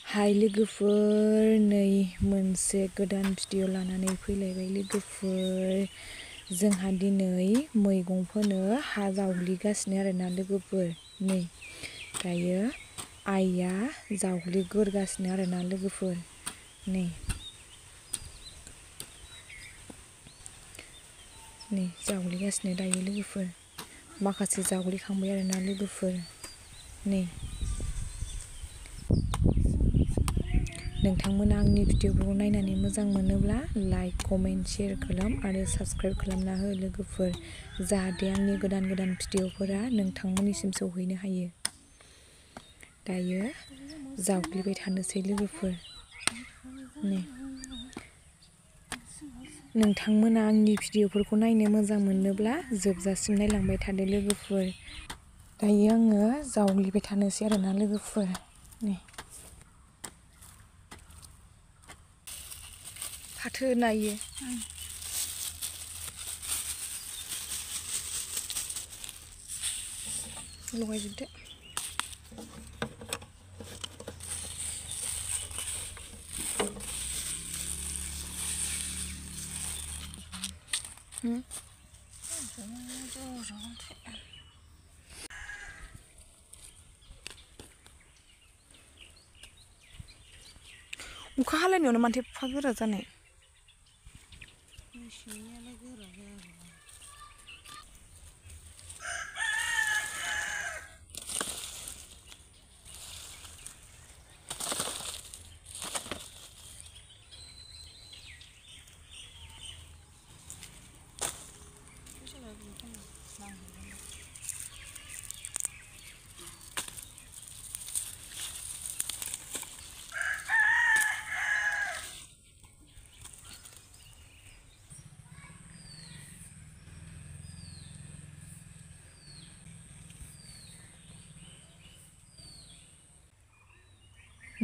हाय लोगोफोर, नै मोनसे गोदान भिडिअ लानानै फैलायबाय लोगोफोर। जोंहा दिनै मैगं फोनो हा जावग्लिगासिनो आरोना लोगोफोर। नै दायो आइया जावग्लिगोरगासिनो आरोना लोगोफोर। नै जावग्लिगासिनो दायो लोगोफोर। माखासे जावग्लिखांबाय आरोना लोगोफोर। नै नोंथांमोना आंनि भिडिअखौ नायनानै मोजां मोनोब्ला लाइक, कमेन्ट, शेयार खालाम आरो साबस्क्राइब खालामना हो लोगोफोर, जाहाथे आंनि गोदान भिडिअफोरा नोंथांमोननिसिम सौहैनो हायो। दायो जावग्लिबाय थानोसै लोगोफोर। नै नोंथांमोना आंनि भिडिअफोरखौ नायनो मोजां मोनोब्ला जोबजासिम नायलांबाय थादो लोगोफोर। दायो आङो जावग्लिबाय थानोसै आरोना लोगोफोर। नै फाथो नायो। लगायजोबदो। अखा हालायनायावनो माथो एफा गोरा जानाय।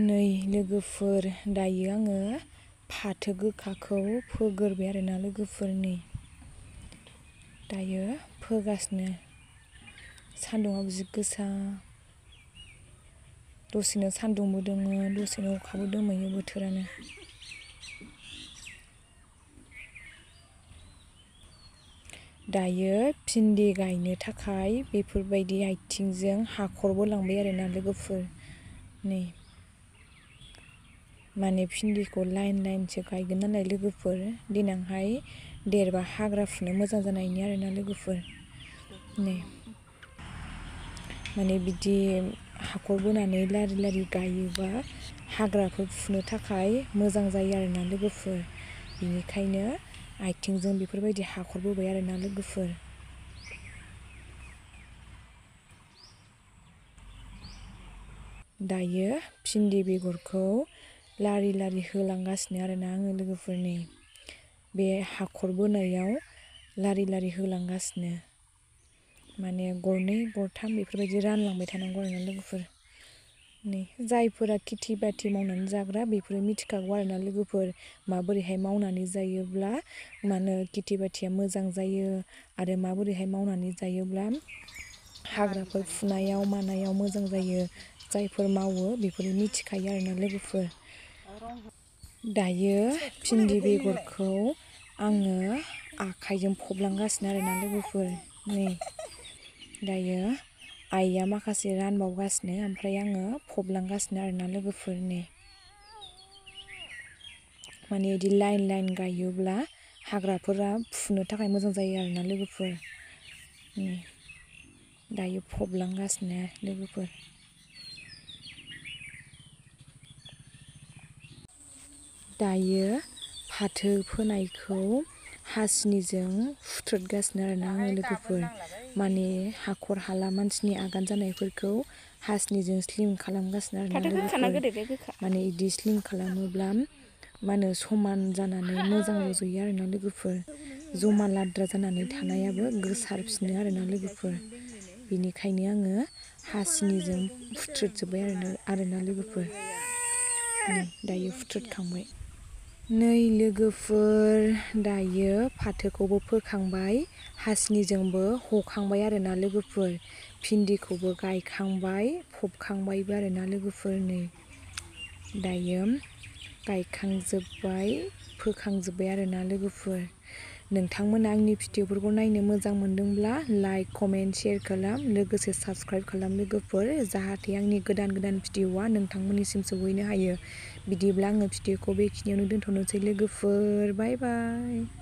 नै लोगोफोर, दायो आङो फाथो गोखाखौ फोगोरबाय आरोना लोगोफोर। नै दायो फोगासिनो। सान्दुंआबो जि गोसा, दसेनो सान्दुंबो दोङो, दसेनो अखाबो दोमैयो बोथोरानो। दायो भिन्दि गायनो थाखाय बेफोरबायदि आथिंजों हाखरबो लांबाय आरोना लोगोफोर। नै माने भिन्दिखौ लाइन गायगोन नालाय लोगोफोर, देनांहाय देरबा हाग्रा फुनो मोजां जानायनि आरोना लोगोफोर। नै माने बिदि हाखर बोनानै लारि गायोबा हाग्राफोर फुनो थाखाय मोजां जायो आरोना लोगोफोर। बेनिखायनो आथिंजों बेफोरबायदि हाखर बोबाय आरोना लोगोफोर। दायो भिन्दि बेगरखौ लारि होलांगासिनो आरोना आङो लोगोफोर। नै बे हाखर बोनायाव लारि होलांगासिनो, माने गरनै गरथाम बेफोरबायदि रानलांबाय थानांगौ आरोना लोगोफोर। नै जायफोरा खेथि बाथि मावनानै जाग्रा बेफोरो मिथिखागौ आरोना लोगोफोर, माबोरैहाय मावनानै जायोब्ला खेथि बाथिया मोजां जायो आरो माबोरैहाय मावनानै जायोब्ला हाग्राफोर फुनायाव मानायाव मोजां जायो। जायफोर मावो बेफोरो मिथिखायो आरोना लोगोफोर। दायो भिन्दि बेगरखौ आङो आखाइजों फबलांगासिनो आरोना लोगोफोर। नै दायो आइया माखासे रानबावगासिनो, ओमफ्राय आङो फबलांगासिनो आरोना लोगोफोर। नै माने बिदि लाइन गायोब्ला हाग्राफोरा फुनो थाखाय मोजां जायो आरोना लोगोफोर। नै दायो फबलांगासिनो लोगोफोर। दायो फाथो फोनायखौ हासिनिजों फुथ्रोदगासिनो आरोना आङो लोगोफोर। माने हाखर हाला मानसिनि आगान जानायफोरखौ हासिनिजों स्लिम खालामगासिनो आरोना लोगोफोर। माने बिदि स्लिम खालामोब्ला समान जानानै मोजां रज'यो आरोना लोगोफोर। जमा लाद्रा जानानै थानायाबो गोसारफिनो आरोना लोगोफोर। बेनिखायनो आङो हासिनिजों फुथ्रोदजोब्बाय आरोना लोगोफोर। नै दायो फुथ्रोदखांबाय। नै लोगोफोर, दायो फाथोखौबो फोखांबाय, हासिनिजोंबो हखांबाय आरोना लोगोफोर। भिन्दिखौबो गायखांबाय, फबखांबायबो आरोना लोगोफोर। नै दायो गायखांजोब्बाय फोखांजोब्बाय आरोना लोगोफोर। नोंथांमोना आंनि भिडिअफोरखौ नायनो मोजां मोनदोंब्ला लाइक कमेन्ट शेयार खालाम, लोगोसे साबस्क्राइब खालाम लोगोफोर, जाहाथे आंनि गोदान भिडिअआ नोंथांमोननिसिम सौहैनो हायो। बिदिब्ला आङो भिडिअखौ बेखिनियावनो दोनथ'नोसै लोगोफोर। बाय बाय।